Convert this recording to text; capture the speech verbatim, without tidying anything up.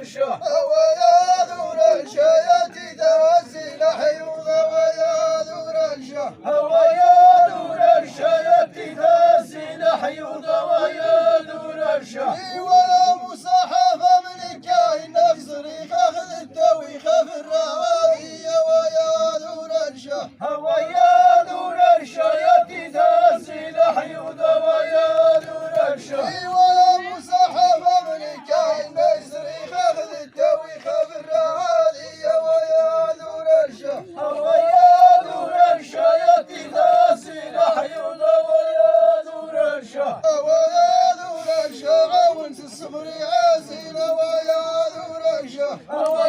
Awa ya d urarca ya tida silaḥ yuḍa, awa ya d urarca. Awa ya d urarca ya tida silaḥ yuḍa, awa ya d urarca. Iwala musaḥaf amlikka inna f zrix axd ttawi xaf rraɣ, awa ya d urarca. Awa ya d urarca ya tida silaḥ yuḍa, awa ya d urarca. Iwala musaḥaf amlikka inna f zrix axd ttawi xaf rraɣ, awa ya d urarca. Awa ya d urarca ya tida silaḥ yuḍa, awa ya d urarca. Awa ya d urarca ɣawent ṣṣber iɛasin, awa ya d urarca. Awa